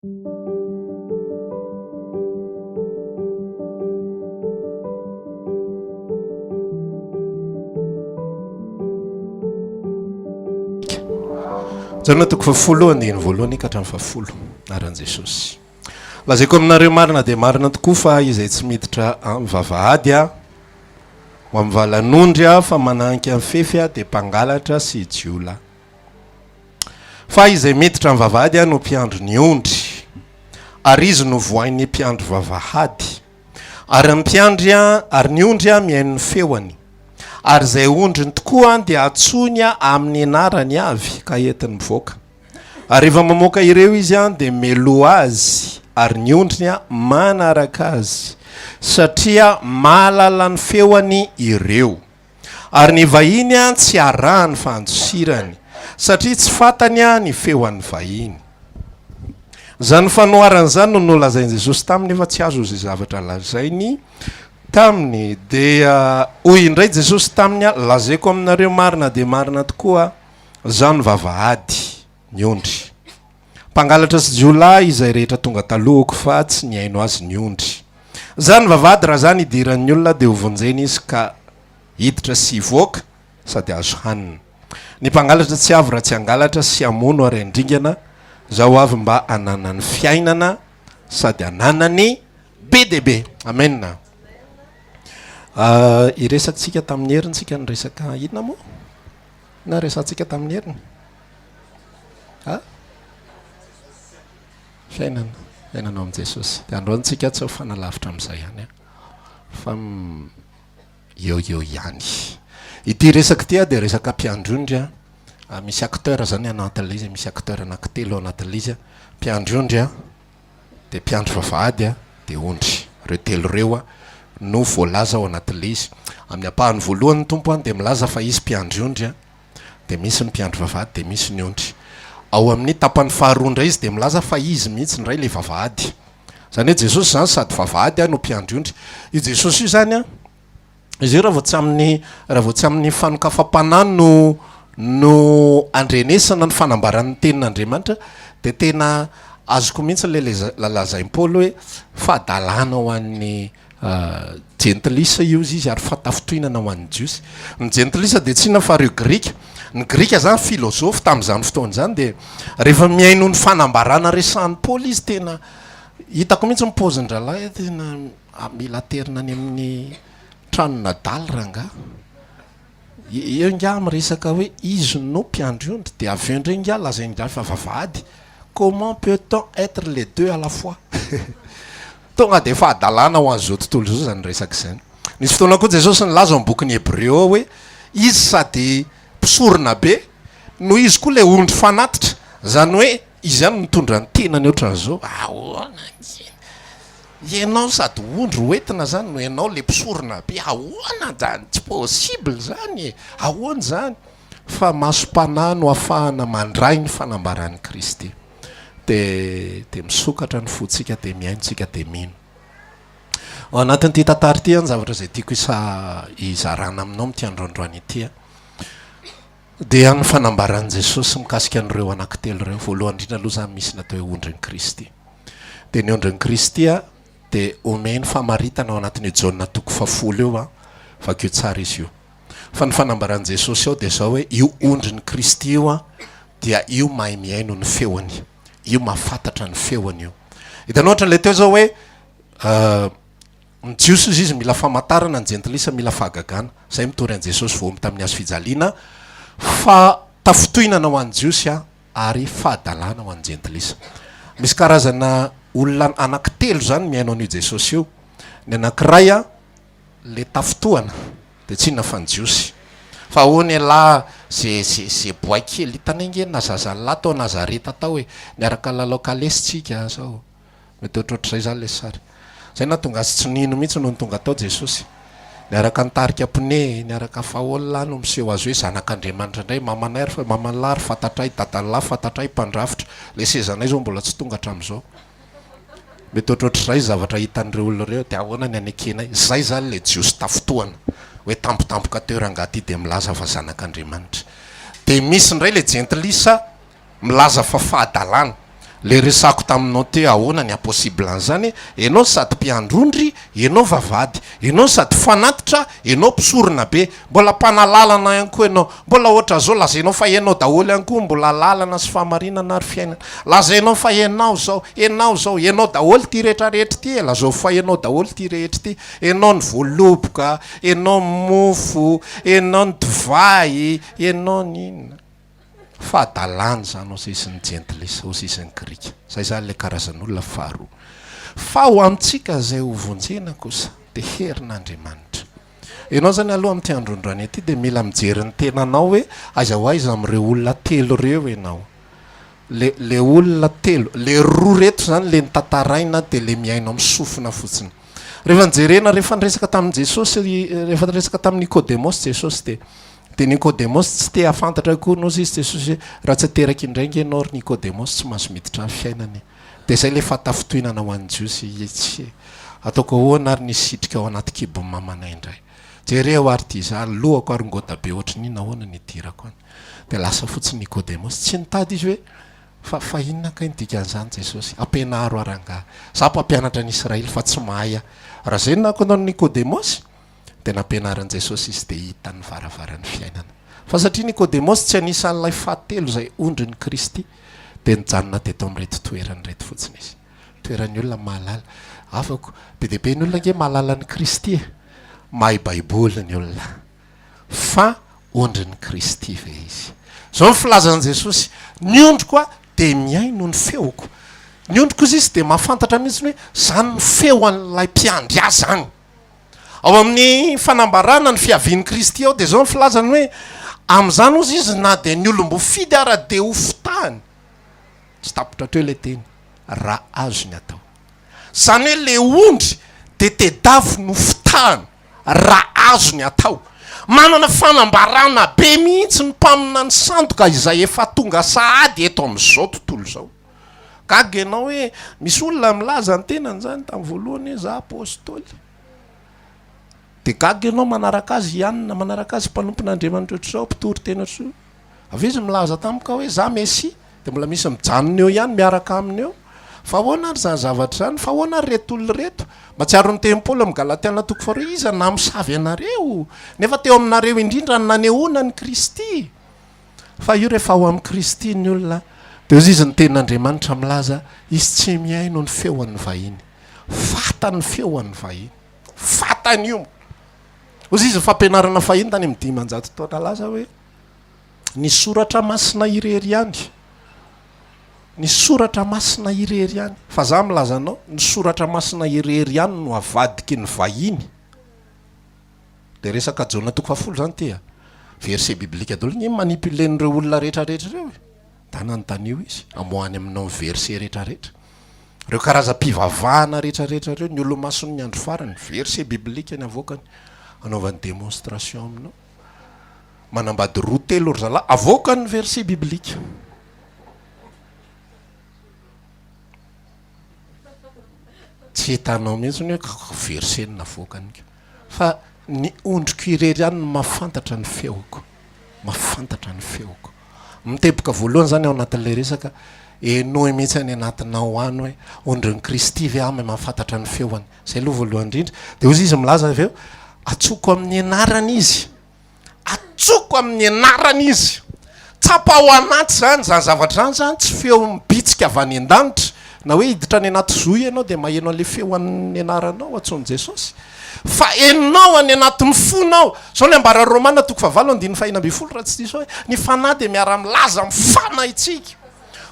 Jaona toko fahafolo andininy voalohany ka hatramin'ny fahafolo. Anaran'i Jesosy. Lazaiko aminareo marina dia marina tokoa fa izay tsy miditra amin'ny vavahady aho, ho amin'ny valan'ondry aho fa mananika ny fefy aho dia mpangalatra sy jiolahy. Fa izay miditra amin'ny vavahady aho no mpiandry ny ondry, ary izy no vohain'ny mpiandry vavahady. Ary ny mpiandry ary ny ondry mihaino ny feony. Ary izay ondriny tokoa dia antsoiny amin'ny anarany avy ka entiny mivoaka. Ary rehefa mamoaka ireo izy dia meloa azy, ary ny ondriny manaraka azy, satria mahalala ny feony ireo. Ary ny vahiny tsy arahany fa andosirany, satria tsy fantany ny feon'ny vahiny. Izany fanoharana izany no nolazain'i Jesosy taminy, nefa tsy azo izay zavatra lazainy taminy. Dia hoy indray Jesosy taminy, Lazaiko aminareo marina dia marina tokoa, Izaho no vavahady ny ondry. Mpangalatra sy jiolahy izay rehetra tonga talohako fa tsy nihaino azy ny ondry. Izaho no vavahady raha izaho no idiran'ny olona dia ho vonjena izy ka hiditra sy hivoaka sady azo hanina. Ny mpangalatra tsy avy raha tsy hangalatra sy hamono ary handringana, izaho avy mba hananany fiainana sady hananany be dia be. Amen. Hiresatsika tamin'ny heriny tsika niresaka inona moa? Na resahantsika tamin'ny heriny? Ha? Fiainana, fiainana ao amin'i Jesosy. Dia androany tsika tsy ho fanalavitra amin'izay ihany an. Fa eo eo ihany. Ity resaka ity dia resaka mpiandry ondry an. Ah, misy acteur zany anatin'ilay izy, misy acteur anankitelo anatin'ilay izy. Mpiandry ondry an, dia mpiandry vavahady an, dia ondry. Ireo telo ireo an no voalaza ao anatin'ilay izy. Amin'ny ampahany voalohany ny Tompo an dia milaza fa izy mpiandry ondry an, dia misy ny mpiandry vavahady dia misy ny ondry. Ao amin'ny tapany faharoa indray izy dia milaza fa izy mihitsy indray ilay vavahady. Izany hoe Jesosy izany sady vavahady an no mpiandry ondry. Io Jesosy io izany an, Izy io raha vao tsy amin'ny raha vao tsy amin'ny fanokafam-panahy no no andrenesana ny fanambaran'ny tenin'Andriamanitra dia tena azoko mihitsy ilay leza- lazain'i Paoly hoe fahadalana ho an'ny jentilisa io izy izy ary fahatafintohinana ho an'ny Jiosy. Ny jentilisa dia tsy inona fa ireo Grika. Ny Grika izany filôzôfy tamin'izany fotoana izany dia rehefa mihaino ny fanambarana resahin'i Paoly izy tena hitako mihitsy ny paozin-drahalahy tena Mila aterina any amin'ny tranon'adala rangaha. Eo ingahy miresaka hoe izy no mpiandry ondry dia avy eo indray ingahy lazain'ingahy fa vavahady. Comment peut-on être les deux à la fois? Tonga dia fahadalana ho an'izao tontolo izao izany resaka izany. Nisy fotoana koa Jesosy nilaza ao amin'ny bokin'ny Hebreo ao hoe izy sady mpisorona be no izy koa ilay ondry fanatitra. Izany hoe izy ihany no mitondra ny tenany ohatran'izao. Ahoana? Ianao sady ondry ho entina zany no ianao le mpisorona be, ahoana zany, tsy possible zany e, ahoana zany? Fa masom-panahy no afahana mandray ny fanambaran'i Kristy. De de misokatra ny fontsika de mihaino tsika de mino. Ao anatin'ity tantara ity an, zavatra izay tiako isa hizarana aminao amin'ity androandroany ity an, dia ny fanambaran'i Jesosy mikasika an'ireo anankitelo ireo. Voalohany indrindra aloha izany misy ny atao hoe ondrin'i Kristy. Dia ny ondrin'i Kristy dia omeny famaritana ao anatin'io Jaona toko fahafolo io, vakio tsara izy io. Fa ny fanambaran'i Jesosy ao dia izao hoe io ondrin'i Kristy io dia io mahay mihaino ny feony, io mahafantatra ny feony io. Hitanao ohatran'ilay teo izao hoe Ny Jiosy hozy izy mila famantarana, ny Jentilisa mila fahagagana. Izay mitory an'i Jesosy voahombo tamin'ny hazo fijaliana fa tafintohinana ho an'ny Jiosy ary fahadalana ho an'ny Jentilisa. Misy karazana olona anankitelo izany mihaino an'io Jesosy io. Ny anankiray le tafintohana dia tsy inona fa ny Jiosy. Fa ahoana ialahy ze ze ze boay kely hitanay nge na zazalahy tao Nazareta tao e, niaraka nilalao kalesy tsika zao. Mety ohatrohatr'izay izany ilay sary. Izay nahatonga azy tsy nino mihitsy nony tonga tao Jesosy. Niaraka nitarika pne, niaraka faola no miseho azy hoe zanak'Andriamanitra indray, mamanay ary maman'lah ary fantatray, dadan'lah fantatray, mpandrafitra. Ilay sezanay izao mbola tsy tonga hatramin'izao. Mety ohatrohatr'izay zavatra hitan'ireo olona ireo, dia ahoana ny hanekenay? Izay izany ilay Jiosy tafintohana, hoe tampotampoka teo rangahy ity dia milaza fa zanak'Andriamanitra. Dia misy indray ilay jentilisa milaza fa fahadalana. Le resako taminao teo ahoana ny hapossible an'izany, enao sady mpiandry ondry, enao vavahady, enao sady fanatitra, enao mpisorona be, mbola mpanalalana ihany koa enao, mbola ohatran'izao lazainao fa enao daholo ihany koa mbola lalana sy fahamarinana ary fiainana, lazainao fa enao zao, enao zao, enao daholo ity rehetra rehetra ity e, lazao fa enao daholo ity rehetra ity, enao ny voaloboka, enao ny mofo, enao ny divay, enao ny inona. Fahadalana izany hozy izy ny jentilisa, hozy izy ny grika. Izay izany ilay karazan'olona faharoa. Fa ho amintsika izay ho vonjena kosa dia herin'Andriamanitra. Ianao izany aloha amin'ity androndroany ity dia mila mijery ny tenanao hoe aiza ho aiza amin'ireo olona telo ireo ianao. Le le olona telo, le roa ireto izany le notantaraina dia le mihaino amin'ny sofina fotsiny. Rehefa nijerena, rehefa niresaka tamin'i Jesosy, rehefa niresaka tamin'i Nikodemosy Jesosy dia Dia Nikodemosy tsy te hahafantatra akory hozy izy Jesosy hoe, raha tsy ateraka indray nge ianao ry Nikodemosy tsy mahazo miditra ny fiainana e. Dia izay ilay fahatafintohinana ho an'ny Jiosy, tsy ataoko ahoana ary ny hisitrika ao anaty kibon'ny mamanay indray. Jereo ary ity izaho, ny lohako ary ngôda be ohatry ny inona, ahoana ny hidirako any. Dia lasa fotsiny Nikodemosy, tsy nitady izy hoe, fa fa inona kay ny dikan'izany Jesosy, ampianaro aho rangahy, izaho mpampianatra ny Israely fa tsy mahay aho. Raha izay no nataon'i Nikodemosy, Dia nampianarin'i Jesosy izy dia hitany ny varavaran'ny fiainana. Fa satria Nikodemosy tsy anisan'ilay fahatelo izay ondrin'i Kristy, dia nijanona teto amin'ireto toerana ireto fotsiny izy. Toeran'ny olona mahalala. Havako, be dia be ny olona ange mahalala an'i Kristy e! Mahay Baiboly ny olona. Fa ondrin'i Kristy ve izy? Izao ny filazan'i Jesosy, Ny ondriko aho dia mihaino ny feoko. Ny ondriko hozy izy dia mahafantatra mihitsy hoe izany ny feo an'ilay mpiandry ahy izany. Ao amin'ny fanambarana ny fiavian'i Kristy ao dia izao ny filazany hoe, Amin'izany hozy izy na dia ny olom-bofidy ara dia ho fitahany. Tsy tapitra hatreo ilay teny, raha azony atao. Izany hoe ilay ondry dia tedaviny ho fitahana raha azony atao. Manana fanambarana be mihitsy ny mpaminany sandoka izay efa tonga sahady eto amin'izao tontolo izao. Gaga ianao hoe misy olona milaza ny tenany izany tamin'ny voalohany hoe za apostoly. Dia gaga ianao manaraka azy i Anna, manaraka azy mpanompon'Andriamanitra ohatr'izao, mpitory teny ohatr'izao. Avy eo izy milaza tampoka hoe za Mesia, dia mbola misy mijanona eo ihany miaraka aminy eo. Fa ahoana ary izany zavatra izany? Fa ahoana ary ireto olona ireto? Mahatsiaro ny tenin'i Paoly amin'ny Galatiana toko faharoa, iza namosavy anareo? Nefa teo aminareo indrindra no nanehoana an'i Kristy. Fa io rehefa ao amin'i Kristy ny olona dia hozy izy ny tenin'Andriamanitra milaza izy tsy mihaino ny feon'ny vahiny. Fantany ny feon'ny vahiny. Fantany io. Hozy izy ny fampianarana fahiny tany amin'ny 500 taona lasa hoe ny soratra masina irery ihany. Ny soratra masina irery ihany. Fa za milaza anao, ny soratra masina irery ihany no avadiky ny vahiny. Dia resaka Jaona toko fahafolo zany ity a. Verset biblique daholo anie manipuler-n'ireo olona rehetra rehetra ireo e. Ndana anontanio izy, amoahany aminao ny verset rehetra rehetra. Ireo karazam-pivavahana rehetra rehetra ireo, ny olomason'ny andro farany, verset biblique ny avoakany, anaovany démonstration aminao. Manambady roa telo ry zalahy, avoakany ny verset biblique. Tsy hitanao mihitsy hoe verset no navoakany ka. Fa ny ondriko irery ihany no mahafantatra ny feoko. Mahafantatra ny feoko. Miteboka voalohany izany ao anatin'ilay resaka, henoy mihitsy any anatinao any hoe ondrin'i Kristy ve aho mahay mahafantatra ny feony. Izay aloha voalohany indrindra. Dia hozy izy milaza avy eo, atsoko amin'ny anarany izy. Atsoko amin'ny anarany izy. Tsapa ao anaty izany, izany zavatra izany izany tsy feo mibitsika avy any an-danitra, na hoe hiditra any anaty zohy ianao dia maheno an'ilay feo an'ny anaranao antsoin'i Jesosy. Fa henonao any anatin'ny fonao. Izao ny ambaran'ny Romana toko fahavalo andininy faha-16 raha tsy diso aho hoe, ny fanahy dia miara-milaza amin'ny fanahintsika.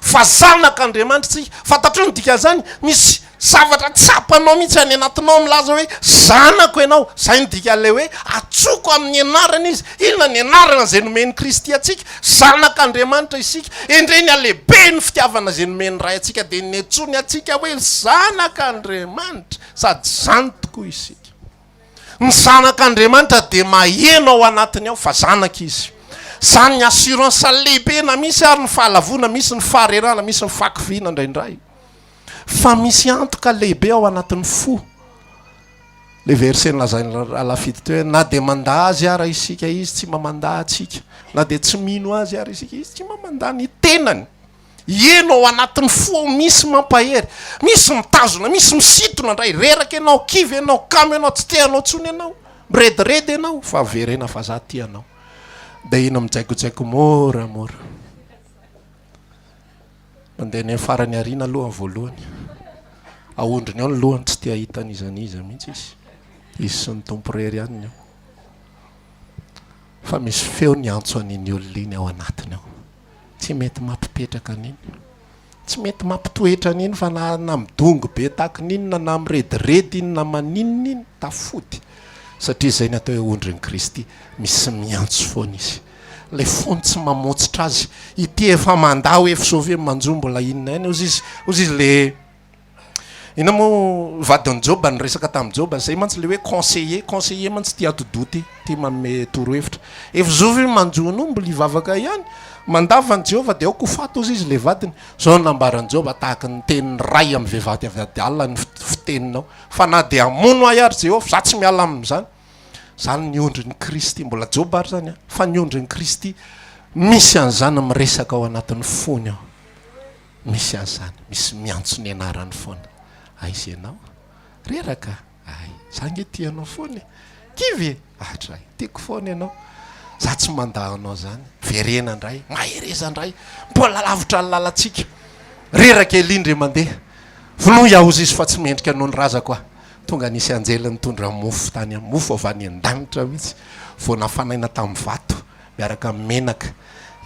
Fa zanak'Andriamanitra isika. Fantatrao ny dikan'izany? Misy zavatra tsapanao mihitsy any anatinao milaza hoe zanako ianao. Izay no dikan'ilay hoe atsoko amin'ny anarana izy. Inona ny anarana izay nomen'i Kristy antsika? Zanak'Andriamanitra isika. Endrey ny halehiben'ny fitiavana izay nomen'ny Ray antsika dia niantsoany antsika hoe zanak'Andriamanitra. Sady izany tokoa isika. Ny zanak'Andriamanitra dia maheno ao anatiny ao fa zanaka izy. Izany ny assurance lehibe na misy ary ny fahalavoana, misy ny faharerahana, misy ny fahakiviana indraindray. Fa misy antoka lehibe ao anatin'ny fo. Le verset nolazain'i Ralafidy teo hoe na dia mandà azy ara isika izy tsy mba mandà antsika. Na dia tsy mino azy ara isika izy tsy mba mandà ny tenany. Heno ao anatin'ny fo ao misy mampahery, misy mitazona, misy misintona indray, reraka ianao, kivy ianao, kamo ianao, tsy te hanao intsony ianao, mirediredy ianao, fa verena fa za tia anao. Dia iny mijaikojaiko moramora. Mandeha any amin'ny farany aoriana aloha voalohany. Aondriny ao ny lohany, tsy te hahita an'iza n'iza mihitsy izy. Izy sy ny Tompo irery ihany ny ao. Fa misy feo niantso an'iny olona iny ao anatiny ao. Tsy mety mampipetraka an'iny. Tsy mety mampitoetra an'iny fa na na midongy be tahaka ny inona na mirediredy iny na maninona iny, tafody. Satria izay ny atao hoe ondrin'i Kristy, misy miantso foana izy. Ilay fony tsy mamotsitra azy. Ity efa mandà hoe f'zao ve manjo mbola inona ihany hozy izy. Hozy izy le Inona moa vadin'i Joba niresaka tamin'i Joba, zay mantsy le hoe conseiller, conseiller mantsy tia atidoha ty, tia manome torohevitra. Efa zovy manjo anao mbola hivavaka ihany, mandava an'i Jehovah dia aoka ho faty hozy izy le vadiny. Zao no nambaran'i Joba, tahaka ny tenin'ny ray amin'ny vehivavy avy ady alina ny fiteninao, fa na dia hamono ahy ary Jehovah, za tsy miala amin'izany. Zany ny ondrin'i Kristy, mbola Joba ary zany an, fa ny ondrin'i Kristy misy an'izany miresaka ao anatin'ny fony ao. Misy an'izany, misy miantso ny anarany foana. Aiza ianao? Reraka? Ay, za ange tia anao foana e. Kivy e? Atray, tiako foana ianao. Za tsy mandà anao zany. Verena indray, mahereza indray. Mbola lavitra ny lalantsika. Reraka Elia indray mandeha. Vonoy aho hozy izy fa tsy mendrika noho ny razako aho. Tonga nisy anjely nitondra mofo tany am, mofo avy any an-danitra mihitsy, vao nafanaina tamin'ny vato. miaraka amin'ny menaka,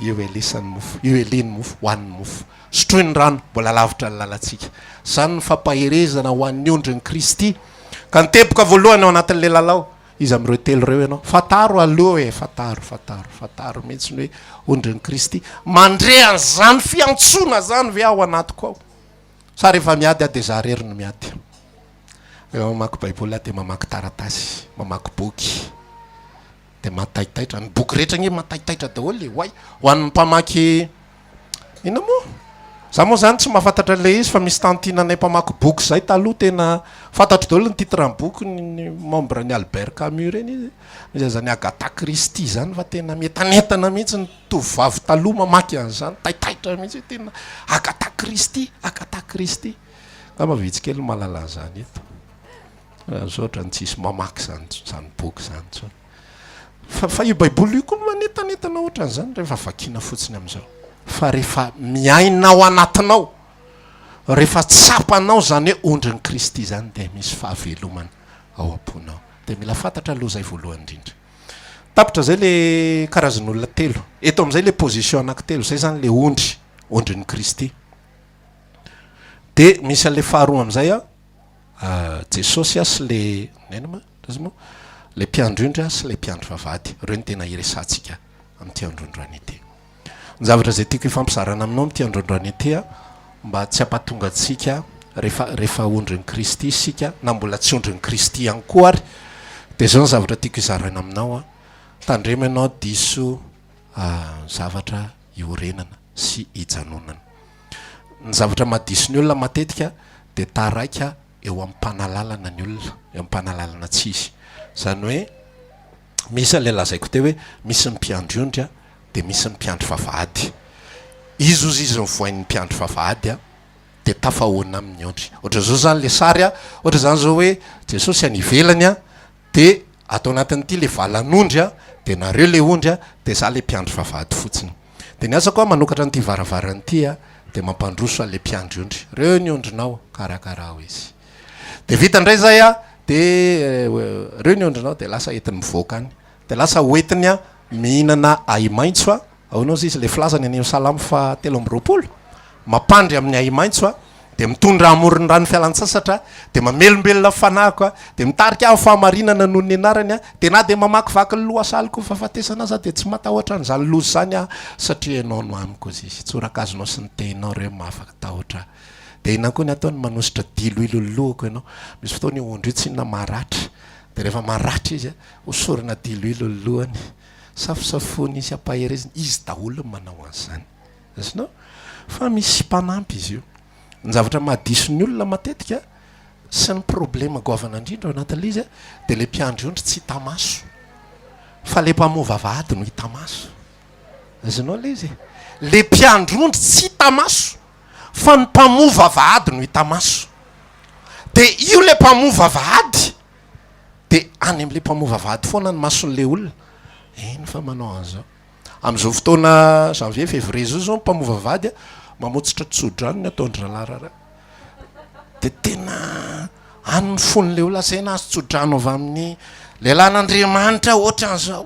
io Elisa ny mofo, io Elia ny mofo, ho an'ny mofo. Sotroy ny rano, mbola lavitra ny lalantsika. Izany ny fampaherezana ho an'ny ondrin'i Kristy. Ka ny teboka voalohany ao anatin'ilay lalao, iza amin'ireo telo ireo ianao? Fantaro aloha e, fantaro, fantaro, fantaro mihitsy ny hoe ondrin'i Kristy. Mandre an'izany fiantsoana izany ve aho anatiko ao? Sa rehefa miady aho dia za irery no miady? Rehefa mamaky Baiboly aho dia mamaky taratasy, mamaky boky. Dia mahataitaitra. Ny boky rehetra anie mahataitaitra daholo e. Oay! Ho an'ny mpamaky inona moa? Za moa zany tsy mahafantatra an'ilay izy fa misy tantine anay mpamaky boky zay taloha tena fantatro daholo ny titre ny boky ny membre ny Albert Camus ireny izy. Misy an'izany Agatha Christie zany fa tena mientanentana mihitsy ny tovovavy taloha mamaky an'izany, taitaitra mihitsy hoe tena Agatha Christie, Agatha Christie. Angamba vitsy kely no mahalala an'izany eto. Zao ohatran'ny tsisy mamaky izany izany boky izany intsony. Fa fa io baiboly io koa manentanentana ohatran'izany rehefa vakiana fotsiny amin'izao. Fa rehefa miaina ao anatinao, rehefa tsapanao izany hoe ondrin'i Kristy izany dia misy fahavelomana ao am-ponao. Dia mila fantatra aloha izay voalohany indrindra. Tapitra izay le karazan'olona telo. Eto amin'izay le position anankitelo, izay izany le ondry, ondrin'i Kristy. Dia misy an'ilay faharoa amin'izay an, Jesosy a sy le inona moa izy moa? Le mpiandry ondry a sy le mpiandry vavahady. Ireo no tena iresahantsika amin'ity androandroany ity. Ny zavatra izay tiako hifampizarana aminao amin'ity androandroany ity a, mba tsy hampatonga antsika rehefa rehefa ondrin'i Kristy isika na mbola tsy ondrin'i Kristy ihany koa ary dia izao ny zavatra tiako hizaraina aminao a, tandremo ianao diso zavatra iorenana sy ijanonana. Ny zavatra mahadiso ny olona matetika dia taraika eo amin'ny mpanalalana ny olona, eo amin'ny mpanalalana tsy izy. Izany hoe misy an'ilay lazaiko teo hoe misy ny mpiandry ondry dia misy ny mpiandry vavahady. Izy hozy izy ny voain'ny mpiandry vavahady dia tafahoana amin'ny ondry. Ohatran'izao izany ilay sary, ohatra izany izao hoe Jesosy any ivelany De ato anatin'ity le valan'ondry a, de nareo le ondry a, de za le mpiandry vavahady fotsiny. De ny asako a manokatra an'ity varavarana ity a, de mampandroso an'le mpiandry ondry. Reo ny ondrinao, karakarao izy. De vita ndray zay a, de reo ny ondrinao, de lasa entiny mivoaka any. De lasa hoentiny a mihinana ahi-maitso a, Ahoana ozy izy ilay filazany any amin'ny Salamo faha 23? Mampandry amin'ny ahi-maitso aho, dia mitondra ahy amoron'ny rano fialan-tsasatra, dia mamelombelona ny fanahiko aho, dia mitarika ahy amin'ny fahamarinana noho ny anarany aho, dia na dia mamakivaky ny lohasaliko ny fahafatesana aza dia tsy matahotra an'izany loza izany aho, satria ianao no amiko, hozy izy. Tsorakazonao sy ny tehinao ireo mahafatahotra ahy. Dia inona koa ny ataony? Manosotra diloilo ny lohako ianao. Misy fotoana io ondry io tsinona maratra, dia rehefa maratra izy, hosorana diloilo ny lohany. Safosafoiny sy ampahereziny, izy daholo no manao an'izany. Azonao? Fa misy mpanampy izy io. Ny zavatra mahadiso ny olona matetika sy ny problema goavana indrindra ao anatin'ilay izy dia ilay mpiandry ondry tsy hita maso. Fa ilay mpamoha vavahady no hita maso. Azonao ilay izy e? Le mpiandry ondry tsy hita maso fa ny mpamoha vavahady no hita maso. De io le mpamoha vavahady de any amle mpamoha vavahady foana ny mason'le olona. Eny fa manao an'izao. Amin'izao fotoana janvier, février zao zao ny mpamoha vavahady mamotsitra tsodrano ny ataon-dry zalahy raharaha. De tena any ny fon'le olona, zay nahazo tsodrano avy amin'ny lehilahin'Andriamanitra ohatran'izao.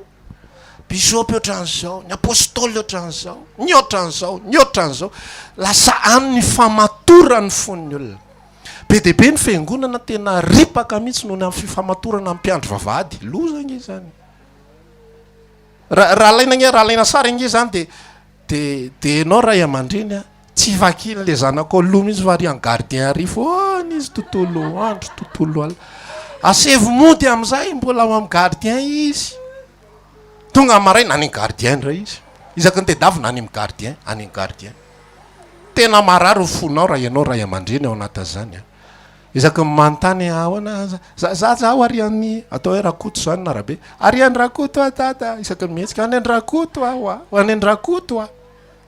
Bisopy ohatran'izao, ny apostoly ohatran'izao, ny ohatran'izao, ny ohatran'izao. Lasa any ny famatoran'ny fon'ny olona. Be dia be ny fiangonana tena ripaka mihitsy noho ny amin'ny fifamatorana amin'ny mpiandry vavahady. Loza ange izany. Raha raha alaina ange, raha alaina sary ange izany dia dia dia ianao ray aman-dreny a, tsy vakian'ilay zanakao loha mihitsy fa ary en gardien ary foana izy tontolo andro, tontolo alina. Asevo mody amin'izay mbola ao amin'ny gardien izy. Tonga maraina any amin'ny gardien indray izy. Isaky ny tedavina any amin'ny gardien, any amin'ny gardien. Tena marary ny fonao raha ianao ray aman-dreny ao anatin'izany a. Isaky ny manontany ahoana za za zaho ary an'ny atao hoe Rakoto izany na Rabe. Ary an-dRakoto aho dada, isaky ny mihetsika any an-dRakoto aho a, ho any an-dRakoto aho.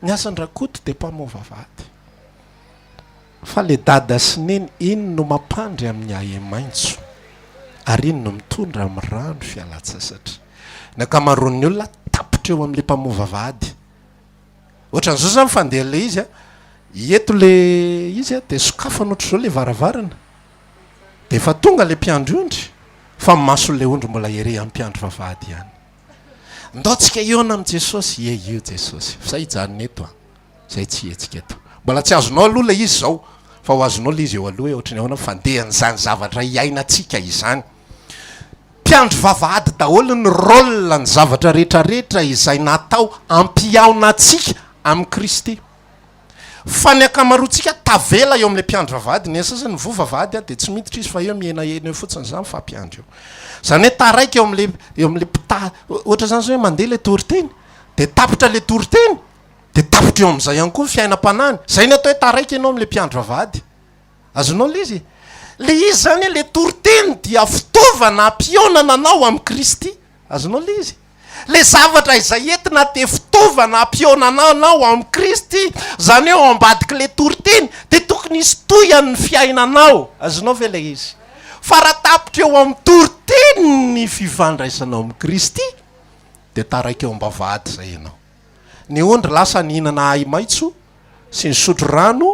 Ny asan-dRakoto dia mpamoha vavahady. Fa le dada sy neny iny no mampandry amin'ny ahi-maitso ary iny no mitondra amin'ny rano fialan-tsasatra. Ny ankamaroan'ny olona tapitra eo amin'le mpamoha vavahady. Ohatran'izao zany fandehan'le izy a, eto le izy a de sokafana ohatr'izao le varavarana de efa tonga le mpiandry ondry fa ny mason'le ondry mbola ery amin'ny mpiandry vavahady ihany. Ndao tsika hihaona amin'i Jesosy, ie io Jesosy, fa zay hijanona eto a. Zay tsy hihetsika eto. Mbola tsy azonao aloha ilay izy izao, fa ho azonao ilay izy eo aloha hoe ohatry ny ahoana ny fandehan'izany zavatra iainantsika izany. Mpiandry vavahady daholo ny rôle ny zavatra rehetra rehetra izay natao hampihaona antsika amin'i Kristy. Fa ny ankamaroantsika tavela eo amin'ilay mpiandry vavahady, ny sasany mivoha vavahady dia tsy miditra izy fa eo mihenahena eo fotsiny izany mifampiandry eo. Izany hoe taraiky eo amin'ilay eo amin'ilay mpita- ohatra izany izao hoe mandeha ilay toriteny dia tapitra ilay toriteny, Dia tapitra eo amin'izay ihany koa ny fiainam-panahiny. Izay ny atao hoe taraiky ianao amin'ilay mpiandry vavahady. Azonao ilay izy? Ilay izy izany, ilay toriteny dia fitaovana hampihaonana anao amin'i Kristy. Azonao ilay izy? Ilay zavatra izay entina dia fitaovana hampihaonana anao amin'i Kristy. Izany hoe ao ambadik'ilay toriteny dia tokony hisy tohiny ny fiainanao. Azonao ve ilay izy? Fa raha tapitra eo amin'ny toriteny ny fifandraisanao amin'i Kristy, dia taraiky eo am-bavahady izay ianao. Ny ondry lasa nihinana ahi-maitso sy nisotro rano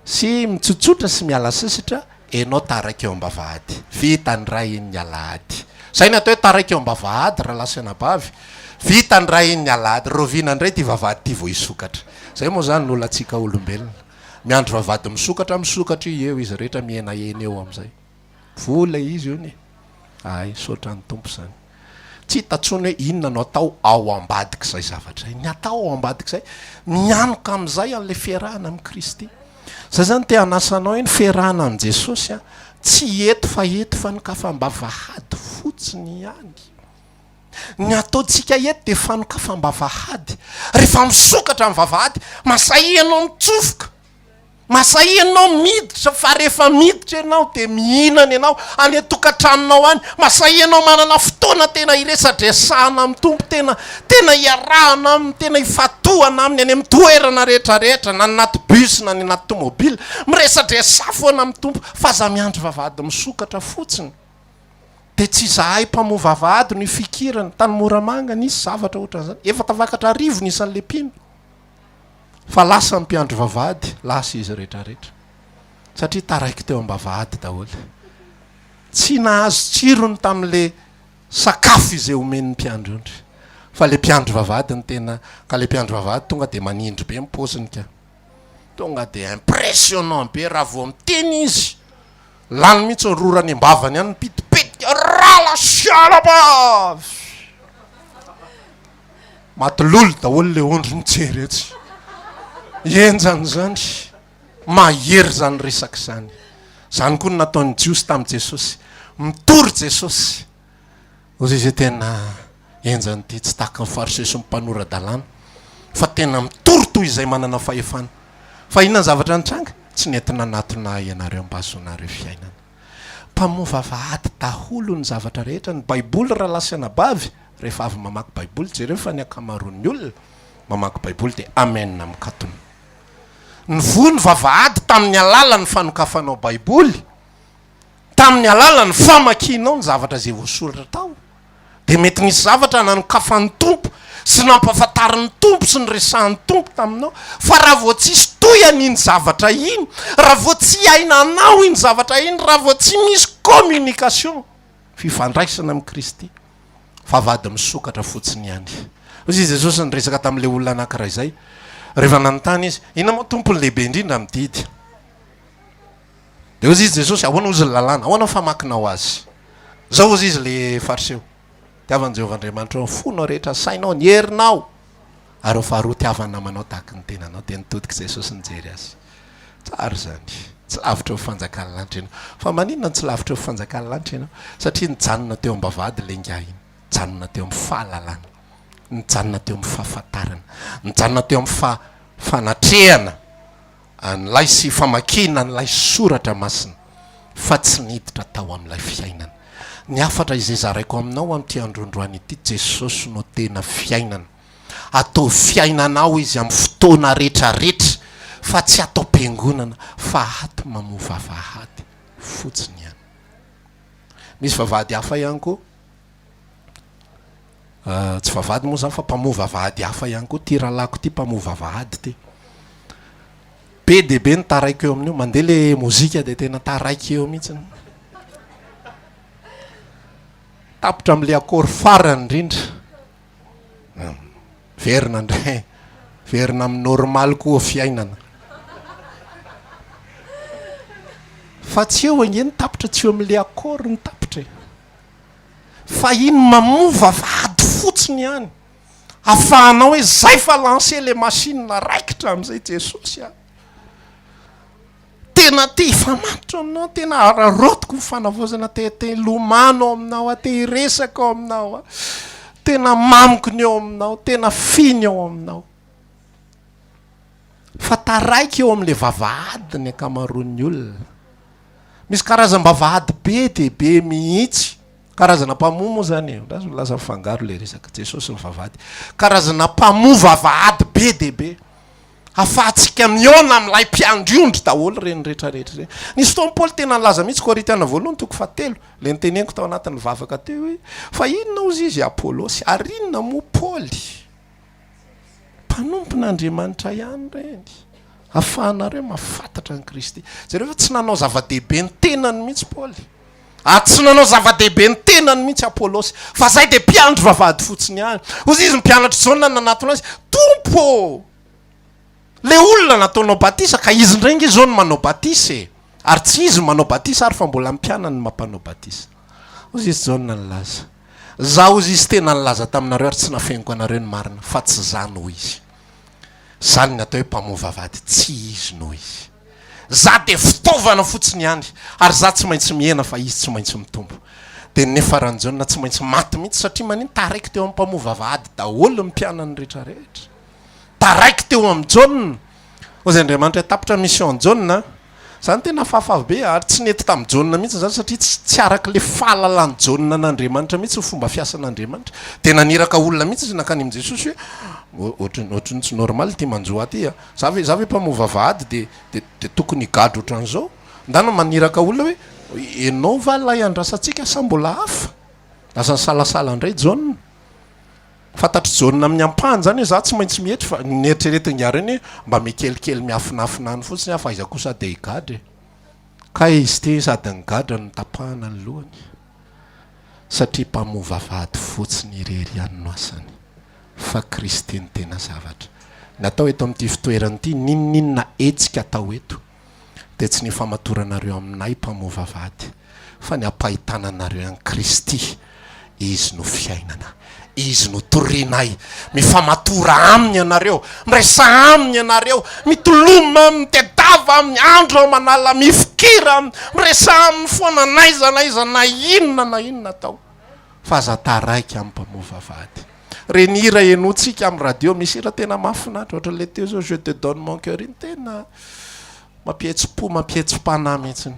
sy mitsotsotra sy miala sasatra, enao taraiky eo am-bavahady. Vita ny rain'ny alahady. Zay ny atao hoe taraiky eo am-bavahady rahalahy sy anabavy. Vita ny rain'ny alahady. Rahoviana indray ity vavahady ity vao hisokatra? Zay moa zany ny olantsika olombelona. Miandry vavahady misokatra, misokatra io eo izy rehetra mihenahena eo amin'izay. Vola izy hono e! Hay, misaotra ny Tompo izany. Tsy hita intsony hoe inona no atao ao ambadik'izay zavatra izay. Ny atao ao ambadik'izay, mianoka amin'izay an'ilay fiarahana amin'i Kristy. Izay izany te hanasa anao hoe ny fiarahana amin'i Jesosy an, tsy eto fa eto fanokafam-bavahady fotsiny ihany. Ny ataontsika eto dia fanokafam-bavahady. Rehefa misokatra ny vavahady, masahia ianao mitsofoka. Masahia ianao miditra fa rehefa miditra ianao dia mihinana ianao any an-tokantranonao any. Masahia ianao manana fotoana tena hiresadresahana amin'ny Tompo, tena tena hiarahana aminy, tena hifatohana aminy any amin'ny toerana rehetra rehetra, na any anaty bus na any anaty tomobile. Miresadresaha foana amin'ny Tompo fa aza miandry vavahady misokatra fotsiny. Dia tsy izahay mpamoha vavahady no ifikirana. Tany Moramanga nisy zavatra ohatran'izany. Efa tafakatra arivo ny isan'ilay mpino. Fa lasa ny mpiandry vavahady, lasa izy rehetrarehetra. Satria taraiky teo am-bavahady daholo. Tsy nahazo tsirony tamin'ilay sakafo izay omen'ny mpiandry ondry. Fa ilay mpiandry vavahady no tena, ka ilay mpiandry vavahady tonga dia manindry be ny paoziny ka. Tonga dia impressionnant be raha vao miteny izy. Lany mihitsy ny rora any am-bavany any, mipitipitika, rala sy anabavy! Maty lolo daholo le ondry mijery etsy. Henjana izany. Mahery izany resaka izany. Izany koa no nataon'ny Jiosy tamin'i Jesosy. Mitory Jesosy. Hoy izy tena henjana ity, tsy tahaka ny Fariseo sy ny mpanora-dalàna, fa tena mitory toy izay manana fahefana. Fa inona ny zavatra nitranga? Tsy nety nanatona ahy ianareo mba hahazoanareo fiainana. Mpamoha vavahady daholo ny zavatra rehetra. Ny Baiboly rahalahy sy anabavy, rehefa avy mamaky Baiboly, jereo fa ny ankamaroan'ny olona Mamaky Baiboly dia Amen mikatona. Nivoha ny vavahady tamin'ny alalan'ny fanokafanao Baiboly, tamin'ny alalan'ny famakianao ny zavatra izay voasoratra tao. Dia mety nisy zavatra nanokafan'ny Tompo sy nampahafantarin'ny Tompo sy niresahan'ny Tompo taminao. Fa raha vao tsisy tohiny iny zavatra iny, raha vao tsy iainanao iny zavatra iny, raha vao tsy misy communication, fifandraisana amin'i Kristy, vavahady misokatra fotsiny ihany. Hoy izy Jesosy niresaka tamin'ilay olona anankiray izay, rehefa nanontany izy, inona moa Tompo ny lehibe indrindra amin'ny didy? Dia hoy izy Jesosy, ahoana hozy ny lalàna? Ahoana ny famakinao azy? Izao hozy izy le fariseo, tiava an'i Jehovah Andriamanitrao ny fonao rehetra, ny sainao, ny herinao, ary ny faharoa tiava ny namanao tahaky ny tenanao. Dia nitodika Jesosy nijery azy. Tsara izany. Tsy lavitra eo fanjakan'ny lanitra ianao. Fa maninona no tsy lavitra eo fanjakan'ny lanitra ianao? Satria nijanona teo am-bavahady ilay ingahy iny. Nijanona teo amin'ny fahalalana. Nijanona teo amin'ny fahafantarana. Nijanona teo amin'ny fa fanatrehana an'ilay sy famakiana an'ilay soratra masina fa tsy niditra tao amin'ilay fiainana. Ny hafatra izay zaraiko aminao amin'ity androandroany ity, Jesosy no tena fiainana. Ataovy fiainanao Izy amin'ny fotoana retraretra fa tsy ato am-piangonana fa ato mamoa vavahady fotsiny ihany. Misy vavahady hafa ihany koa. Tsy vavahady moa zany fa mpamoha vavahady hafa ihany koa ty rahalahiko ty mpamoha vavahady ty. Be dia be ny taraiky eo amin'io, mandeha le mozika dia tena taraiky eo mihitsy. Tapitra amin'le accord farany indrindra. Miverina indray, miverina amin'ny normal koa fiainana. Fa tsy eo ange ny tapitra, tsy eo amin'le accord ny tapitra e. Fa iny mamoa vavahady fotsiny ihany afahanao hoe zay fa lancer le machine raikitra amizay Jesosy a! Tena te hifamatotra aminao, tena araraotiko ny fanavaozana, te te hilomano ao aminao aho, te hiresaka ao aminao aho, tena mamiko ny eo aminao, tena fy ny ao aminao. Fa taraiky eo amin'le vavahady ny ankamaroan'ny olona. Misy karazam-bavahady be dia be mihitsy. Karazana mpamoha moa zany e, andraso lasa mifangaro le resaka, Jesosy ny vavahady. Karazana mpamoha vavahady be dia be. Afahantsika mihaona amin'ilay mpiandry ondry daholo ireny rehetra rehetra ireny. Nisy fotoana Paoly tena nilaza mihitsy, Korintiana voalohany toko fahatelo, le noteneniko tao anatin'ny vavaka teo hoe, fa inona hozy izy Apolosy, ary inona moa Paoly? Mpanompon'Andriamanitra ihany ireny. Ahafahanareo mahafantatra an'i Kristy. Jereo fa tsy nanao zava-dehibe ny tenany mihitsy Paoly. Ary tsy nanao zava-dehibe ny tenany mihitsy Apolosy. Fa zay dia mpiandry vavahady fotsiny ihany. Hoy izy, ny mpianatr'i Jaona nanatona azy, Tompo ô! Le olona nataonao batisa, ka izy indray nge izao no manao batisa e! Ary tsy izy no manao batisa ary fa mbola ny mpianany no mampanao batisa. Hoy izy Jaona nilaza. Za hozy izy tena nilaza taminareo ary tsy nafeniko anareo ny marina fa tsy za no izy. Zany ny atao hoe mpamoha vavahady, tsy izy no izy. Za dia fitaovana fotsiny ihany ary za tsy maintsy mihena fa izy tsy maintsy mitombo. Dia niafaran'i Jaona tsy maintsy maty mihitsy satria manino? Taraiky teo amin'ny mpamoha vavahady daholo ny mpianany rehetra rehetra. Taraiky teo amin'i Jaona. Hozy Andriamanitra tapitra mission Jaona a. Zany tena hafahafa be ary tsy nety tamin'i Jaona mihitsy zany satria tsy tsy araka le fahalalan'i Jaona an'Andriamanitra mihitsy ny fomba fiasan'Andriamanitra. Dia naniraka olona mihitsy izy nankany amin'i Jesosy hoe ohatran'ny ohatran'ny tsy normal ity manjo ahy ity a. Za ve za ve mpamoha vavahady dia dia dia tokony higadra ohatran'izao? Ndana maniraka olona hoe ianao va ilay andrasantsika sa mbola hafa? Lasa nisalasala indray Jaona. Fantatr'i Jaona amin'ny ampahany izany hoe za tsy maintsy mietry fa ny neritreretin'ingahy ireny hoe mba mikelikely miafinafina any fotsiny aho fa aiza kosa aho dia higadra e. Kay izy ity sady nigadra no notapahana ny lohany satria mpamoha vavahady fotsiny irery ihany no asany fa Kristy no tena zavatra. Ny atao eto amin'ity fitoerana ity n'inon'inona hetsika atao eto dia tsy ny hifamatoranareo aminay mpamoha vavahady, fa ny hampahitana anareo an'i Kristy. Izy no fiainana. Izy no torianay. Mifamatora Aminy ianareo. Miresaha Aminy ianareo. Mitoloma Aminy, mitedava Aminy, andro aman'alina, mifikira Aminy, miresaha Aminy foana n'aiza n'aiza na inona na inona atao. Fa aza taraiky amin'ny mpamoha vavahady. Ireny hira henointsika amin'ny radio, misy hira tena mahafinaritra, ohatran'ilay teo izao Je te donne mon cœur iny, tena mampihetsi-po, mampihetsi-panahy mihitsy.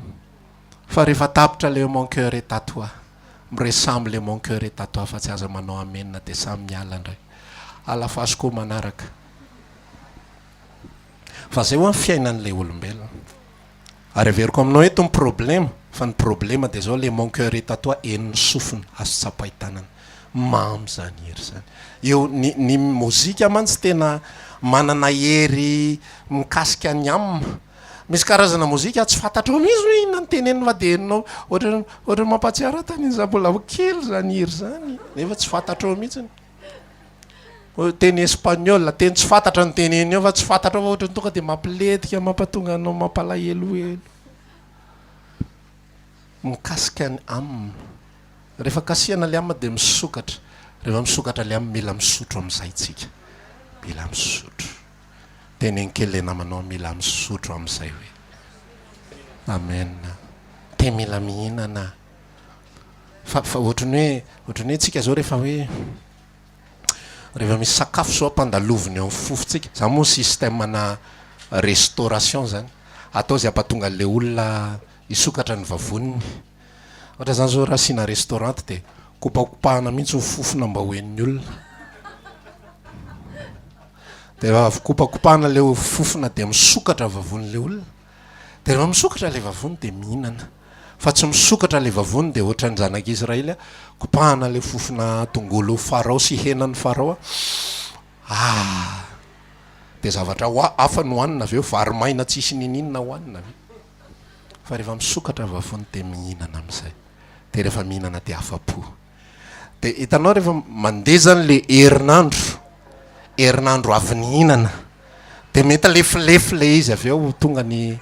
Fa rehefa tapitra ilay mon cœur est à toi, miresaha amin'ilay mon cœur est à toi fa tsy aza manao amen dia samy miala indray. Alafaso koa manaraka. Fa zay hoa ny fiainan'ilay olombelona. Ary averiko aminao eto ny problema, fa ny problema dia zao le mon coeur est à toi henon'ny sofina, azo tsapain-tanana. Mamy zany hira zany. Eo ny ny mozika mantsy tena manana hery mikasika ny âme. Misy karazana mozika tsy fantatrao mihitsy hoe inona no teneniny fa dia henonao ohatran'ny ohatran'ny mampahatsiaro ahy tany za mbola kely zany hira zany nefa tsy fantatrao mihitsy. Teny espagnol, teny tsy fantatra no teneniny eo fa tsy fantatrao fa ohatran'ny tonga dia mampilentika, mampatonga anao mampalahelohelo. Mikasika ny âme. Rehefa kasihana ilay âme dia misokatra. Rehefa misokatra ilay âme mila misotro amin'izay tsika. Mila misotro. Teneno kely ilay namanao mila misotro amin'izay hoe. Amen. Dia mila mihinana. Fa fa ohatran'ny hoe ohatran'ny hoe tsika zao rehefa hoe rehefa misy sakafo zao ampandalovina eo amin'ny fofontsika, zany moa système ana restauration zany, atao zay hampatonga an'le olona hisokatra ny vavoniny, ohatra zany zao raha asiana restaurant de kopakopahana mihitsy ny fofona mba ho henon'ny olona, de rehefa avy kopakopahana le fofona de misokatra vavon'le olona. Dia rehefa misokatra ilay vavony dia mihinana. Fa tsy misokatra ilay vavony dia ohatran'ny zanak'Israely, kopahana ilay fofona tongolo farao sy henan'ny farao, ah! Dia zavatra hafa no hohanina avy eo, vary maina tsisy ninininona hohanina avy eo. Fa rehefa misokatra vavony dia mihinana amin'izay. Dia rehefa mihinana dia afa-po. Dia hitanao rehefa mandeha zany le herinandro, herinandro avy nihinana, dia mety lefilefy le izy avy eo tonga ny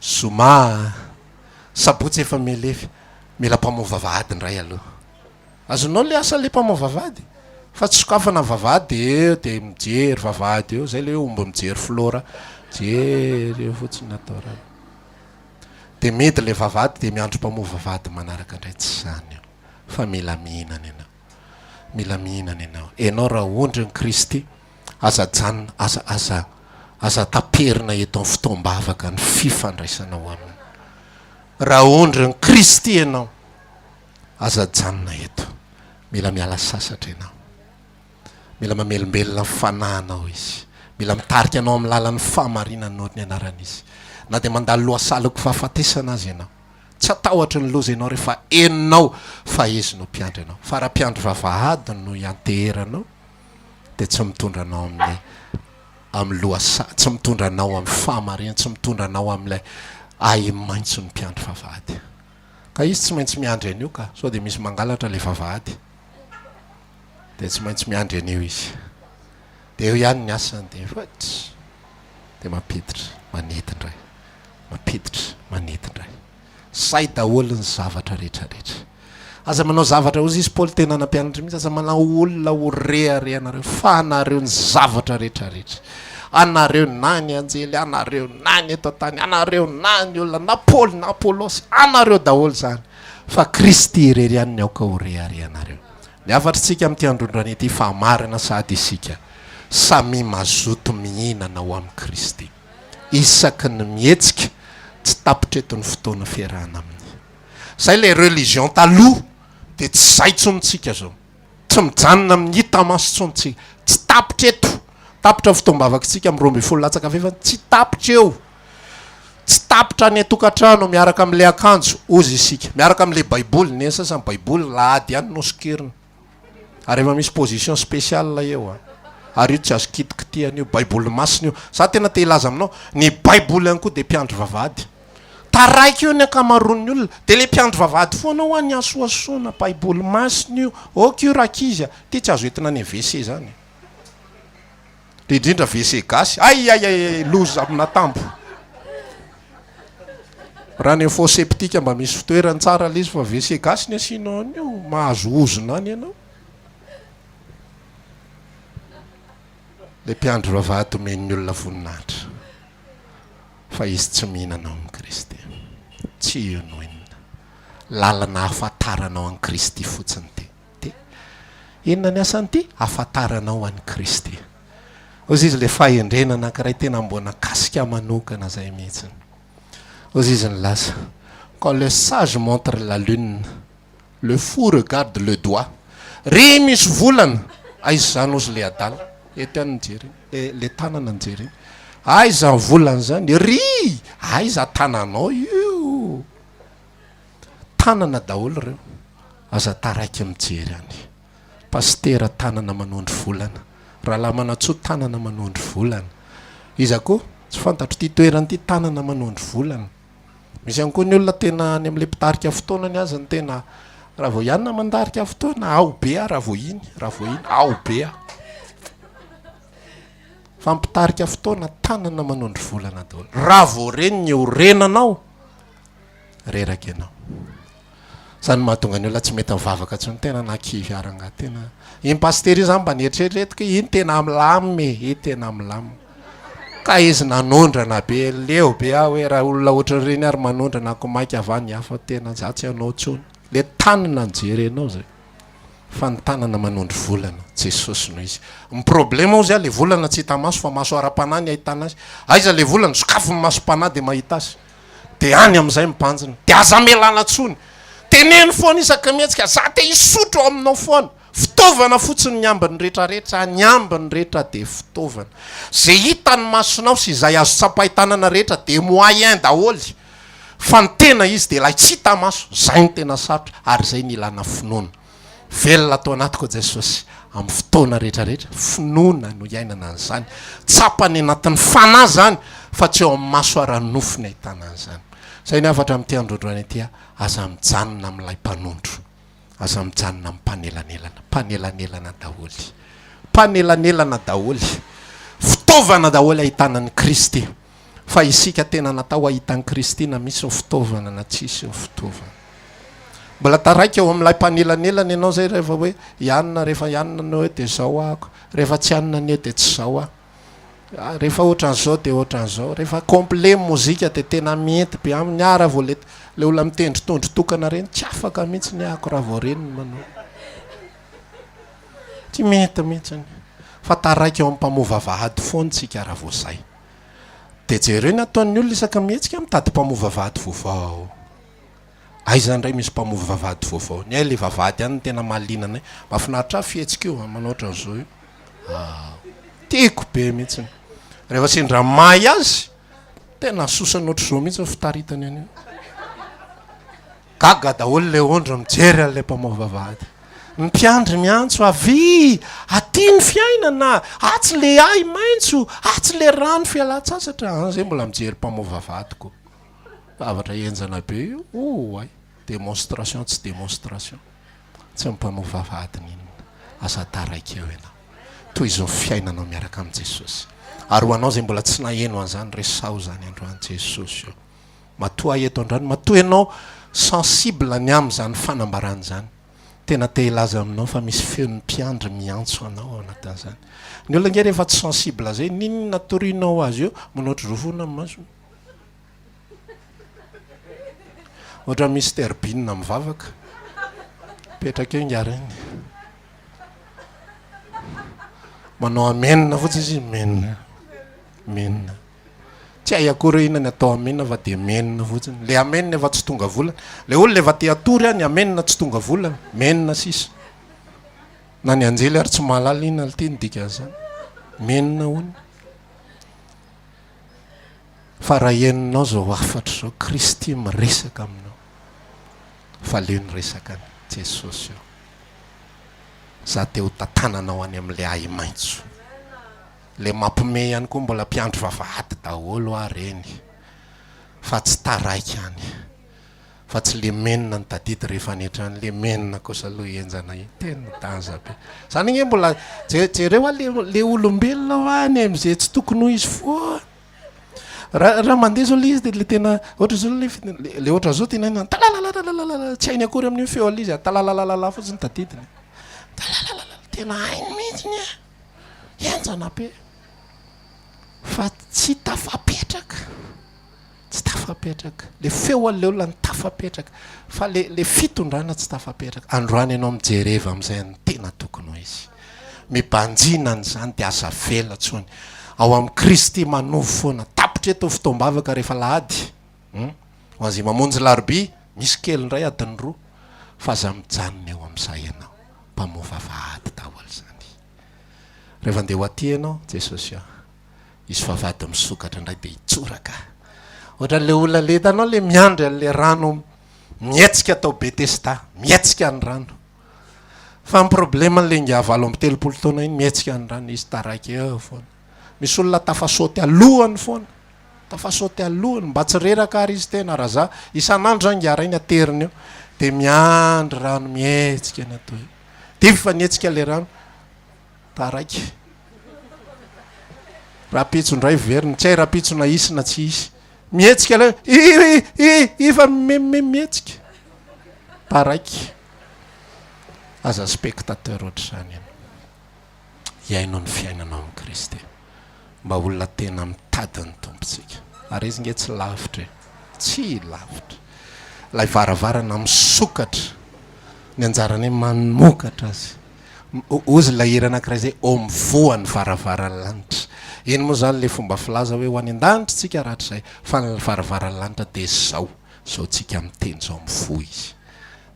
zoma, sabotsy efa mihalefy, mila mpamoha vavahady indray aloha. Azonao le asa le mpamoha vavahady? Fa tsy sokafana ny vavahady dia eo dia mijery vavahady eo, zay le hoe omby mijery flora, mijery eo fotsiny atao raha. Dia mihidy le vavahady dia miandry mpamoha vavahady manaraka indray, tsy izany io. Fa mila mihinana ianao. Mila mihinana ianao. Ianao raha ondrin'i Kristy, aza ajanona, aza, aza, aza taperina eto amin'ny fotoam-bavaka ny fifandraisanao Aminy. Raha ondrin'i Kristy ianao, aza ajanona eto. Mila miala sasatra ianao. Mila mamelombelona ny fanahinao Izy. Mila mitarika anao amin'ny lalan'ny fahamarinana noho ny anarany Izy. Na dia mandalo lohasahalako fahafatesana aza ianao. Tsy hatahotra ny loza ianao rehefa henonao fa Izy no mpiandry anao. Fa raha mpiandry vavahady no ianteheranao dia tsy mitondra anao amin'ny amin'ny lohasaha, tsy mitondra anao amin'ny fahamarinana, tsy mitondra anao amin'ilay ahi-maitso ny mpiandry vavahady. Ka izy tsy maintsy miandry an'io ka, sao dia misy mangalatra ilay vavahady. Dia tsy maintsy miandry an'io izy. Dia eo ihany ny asany dia fats! Dia mampiditra, manidy indray. Mampiditra, manidy indray. Zay daholo ny zavatra rehetra rehetra. Aza manao zavatra, hozy izy Paoly tena nampianatra mihitsy, aza manao olona ho reharehanareo fa anareo ny zavatra rehetra rehetra. Anareo na ny anjely, anareo na ny eto an-tany, anareo na ny olona, na Paoly na Apolosy, anareo daholo izany. Fa Kristy irery ihany ny aoka ho reharehanareo. Ny hafatr'tsika amin'ity androndroany ity fa marina sahady isika samia mazoto mihinana ao amin'i Kristy. Isaky ny mihetsika, tsy tapitra eto ny fotoana fiarahana aminy. Zay ilay religion taloha dia tsy zay tsony tsika zao. Tsy mijanona amin'ny hita maso tsony tsika. Tsy tapitra eto. Tapitra ny fotoam-bavakitsika amin'ny 12 latsaka fahefany, tsy tapitra eo. Tsy tapitra any an-tokantrano miaraka amin'ilay akanjo, hozy isika. Miaraka amin'ilay Baiboly. Ny an'ny sasany Baiboly lahady ihany no sokirina. Ary efa misy position spéciale eo an. Ary io tsy azo kitikitihana io. Baiboly masina io. Za tena te hilaza aminao, ny Baiboly ihany koa dia mpiandry vavahady. Taraiky eo ny ankamaroan'ny olona. Dia ilay mpiandry vavahady foana hoa ny hasohasoana, Baiboly masina io. Ok io rankizy a. Ity tsy azo entina any WC zany. Dia indrindra WC gasy. Ay ay ay loza amin'atambo. Raha ny fosse septique mba misy fitoerany tsara ilay izy fa WC gasy ny asianao an'io, mahazo ozona any ianao. Ilay mpiandry vavahady omen'ny olona voninahitra fa izy tsy mihinana ao amin'i Kristy. Tsy io no inona. Lalana ahafantaranao an'i Kristy fotsiny ity. Dia inona ny asan'ity? Ahafantaranao an'i Kristy. Hozy izy ilay fahendrena anankiray tena mbo nakasika manokana izay mihitsy. Hozy izy nilaza, Quand le sage montre la lune, le fou regarde le doigt. Ry misy volana! Aiza izany hozy ilay adala? Eto ihany ny jereny, ilay tanana ny jereny. Aiza ny volana izany? Ry! Aiza tananao io? Tanana daholo ireo. Aza taraiky mijery any. Pasitera tanana manondro volana. Rahalahy Manantsoa tanana manondro volana. Iza koa? Tsy fantatro ity toerana ity tanana manondro volana. Misy ihany koa ny olona tena any amin'ilay mpitarika fotoanany aza no tena raha vao ianona mandarika fotoana ao be aho raha vao iny, raha vao iny, ao be aho. Fa mpitarika fotoana tanana manondro volana daholo. Raha vao reny ny iorenanao, reraka ianao. Zany mahatonga ny olona tsy mety mivavaka intsony, tena nakivy aho rangahy, tena iny pasitera iny zany mba nieritreretiko hoe iny tena milamina e, iny tena milamina. Ka izy nanondrana be, leo be aho hoe raha olona ohatran'ireny ary manondrana ko maika va ny hafa, tena za tsy hanao intsony. Le tanana no jerenao zay, fa ny tanana manondro volana, Jesosy no izy. Ny problema hozy aho le volana tsy hita maso fa maso ara-panahy ny ahitana azy. Aiza le volana? Sokafy ny masom-panahy de mahita azy. Dia any amin'izay mibanjina. Dia aza amelana intsony. Teneno foana isaka mihetsika, za te hisotro ao aminao foana. Fitaovana fotsiny ny ambiny rehetra rehetra, ny ambiny rehetra dia fitaovana. Izay hitan'ny masonao sy izay azo tsapain-tanana rehetra dia moyen daholo. Fa ny tena izy dia ilay tsy hita maso, izay no tena sarotra ary izay no ilana finoana. Velona ato anatiko Jesosy amin'ny fotoana rehetra rehetra, finoana no iainana an'izany, tsapa any anatin'ny fanahy izany fa tsy eo amin'ny maso ara-nofo ny ahitana an'izany. Izay ny hafatra amin'ity androandroany ity, aza mijanona amin'ilay mpanondro, aza mijanona amin'ny mpanelanelana, mpanelanelana daholo, mpanelanelana daholo, fitaovana daholo ahitana an'i Kristy. Fa isika tena natao hahita an'i Kristy na misy ny fitaovana na tsisy ny fitaovana. Mbola taraiky eo amin'ilay mpanelanelana ianao izay rehefa hoe i anona rehefa i anona no eo dia izao ahako, rehefa tsy anona ny eo dia tsy izao aho. Ah, rehefa ohatran'izao dia ohatran'izao. Rehefa complet ny mozika dia tena mienty be aminy. Ah, raha vao le le olona mitendry tondro tokana ireny tsy afaka mihitsy ny ahako raha vao ireny no manao. Tsy mety mihitsy. Fa taraiky eo amin'ny mpamoa vavahady foana tsika raha vao izay. Dia jereo ny ataon'ny olona isaka mihetsika mitady mpamoa vavahady vaovao. Aiza indray misy mpamoa vavahady vaovao? Ny ahy ilay vavahady ihany no tena mahaliana anay. Mahafinaritra ahy fihetsika io manao ohatran'izao io. Ah, tiako be mihitsy. Rehefa sendra mahay azy, tena asosany ohatr'izao mihitsy ny fitaritany an'io. Gaga daholo ilay ondry mijery an'ilay mpamoa vavahady. Ny mpiandry miantso, Avia! Aty ny fiainana! Atsy le ahy maitso! Atsy le rano fialan-tsasatra! An, zay mbola mijery mpamoa vavahady koa. Zavatra henjana be io. Oay! Démonstration tsy démonstration. Tsy ny mpamoa vavahady n'inona. Aza taraiky eo ianao. Tohizo ny fiainanao miaraka amin'i Jesosy. Ary ho anao izay mbola tsy naheno an'izany, resaho izany androany Jesosy ô. Matoa ahy eto androany, matoa ianao sensible ny amin'izany fanambarana izany, tena te hilaza aminao fa misy feon'ny mpiandry miantso anao ao anatin'izany. Ny olona ange rehefa tsy sensible zay, n'inona torianao azy eo, manao ohatr'izao foana ny masony. Ohatran'ny Mister Bean mivavaka. Mipetraka eo ingahy reny. Manao amen fotsiny izy, amen, amen. Tsy hay akory hoe inona ny atao amen fa dia amen fotsiny. Le amen efa tsy tonga volana. Le olona efa te hatory any amen tsy tonga volana. Men sisa. Na ny anjely ary tsy mahalala inona ity ny dikan'izany. Men hono. Fa raha henonao izao hafatra izao, Kristy miresaka aminao. Valio ny resakany, Jesosy ô. Za te ho tantananao any amin'ilay ahi-maitso. Le mampime ihany koa mbola mpiandry vavahady daholo hoa reny fa tsy taraiky any fa tsy le menina no tadidy rehefa any an-trano le menina kosa aloha henjana iny tena daza be zany ange mbola jereo hoa le le olombelona hoa any am'ze tsy tokony ho izy foana raha raha mandeha zao le izy de le tena ohatra zao le le ohatra zao tena hainy talalalalala tsy hainy akory amin'io feo an'le izy talalalalala fotsiny tadidiny talalalalala tena hainy mihitsiny a. Henjana be fa tsy tafapetraka, tsy tafapetraka. Le feo an'le olona no tafapetraka fa le le fitondrana tsy tafapetraka. Androany ianao mijereva amin'izay ny tena tokony ho izy. Mibanjina an'izany dia aza avela intsony. Ao amin'i Kristy manovo foana. Tapitra eto ny fotoam-bavaka rehefa alahady. Hum. Ho an'izay mamonjy larobia, misy kely indray adiny roa. Fa aza mijanona eo amin'izay ianao. Mpamoa vavahady daholo izany. Rehefa andeha ho aty ianao, Jesosy a. Hisy vavahady misokatra indray dia hitsoraka. Ohatran'ilay olona le hitanao le miandry an'ilay rano mihetsika tao Betesda, mihetsika ny rano. Fa ny problème an'ilay ingahy 38 taona iny mihetsika ny rano, izy taraiky eo foana. Misy olona tafasaoty alohany foana, tafasaoty alohany, mba tsy reraka ary izy tena raha za, isan'andro zany ingahy rainy ateriny eo, dia miandry rano mihetsika ny atao eo. Dia efa nihetsika ilay rano, Taraiky. Rahampitso indray verina, tsy hay rahampitso na hisy na tsy hisy. Mihetsika ilay i i i i fa mimemimemy mihetsika. Taraiky. Aza spectateur ohatr'izany ianao. Iaino ny fiainanao amin'i Kristy. Mba olona tena mitady ny Tompontsika. Ary izy nge tsy lavitra e. Tsy lavitra. Ilay varavarana misokatra. Ny anjaranay manokatra azy. Hozy ilay hira anankiray izay, Ô mivoha ny varavaran'ny lanitra. Iny moa izany ilay fomba filaza hoe ho any an-danitra isika rahatrizay, fa ny varavaran'ny lanitra dia izao, izao tsika miteny izao mivoha izy.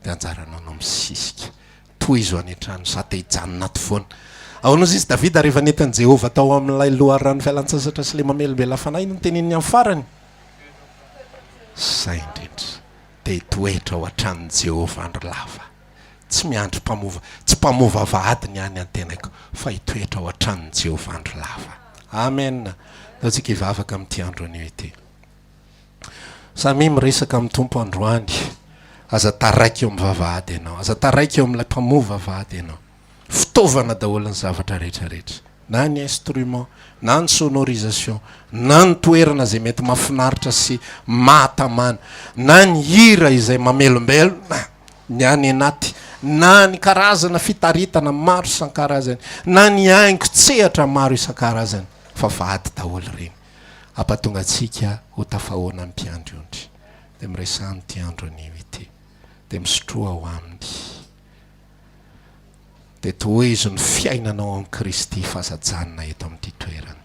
Dia anjaranao no misisika. Tohizo any an-trano, za te hijanona ato foana. Ahoana hozy izy Davida rehefa nentin'i Jehovah tao amin'ilay loharano fialan-tsasatra sy ilay mamelombelona fanahy no noteneniny amin'ny farany? Izay indrindra. Te hitoetra ao an-tranon'i Jehovah andro lava. Tsy miandry mpamova, tsy mpamova vavahady ny ahy ny antenaiko, fa hitoetra ao an-tranon'i Jehovah andro lava. Amen! Ndao tsika hivavaka amin'ity andro anio ity. Samia miresaka amin'ny Tompo androany. Aza taraiky eo amin'ny vavahady ianao. Aza taraiky eo amin'ilay mpamoa vavahady ianao. Fitaovana daholo ny zavatra rehetra rehetra. Na ny instrument, na ny sonorisation, na ny toerana izay mety mahafinaritra sy mahatamana, na ny hira izay mamelombelona ny any anaty, na ny karazana fitaritana maro isan-karazany, na ny haingon-tsehatra maro isan-karazany, fa vady daholo ireny. Hampatonga antsika ho tafahoana amin'ny mpiandry ondry. Dia miresaha amin'ity andro anio ity. Dia misotroa ao aminy. Dia tohizo ny fiainanao ao amin'i Kristy fa aza ajanona eto amin'ity toerana.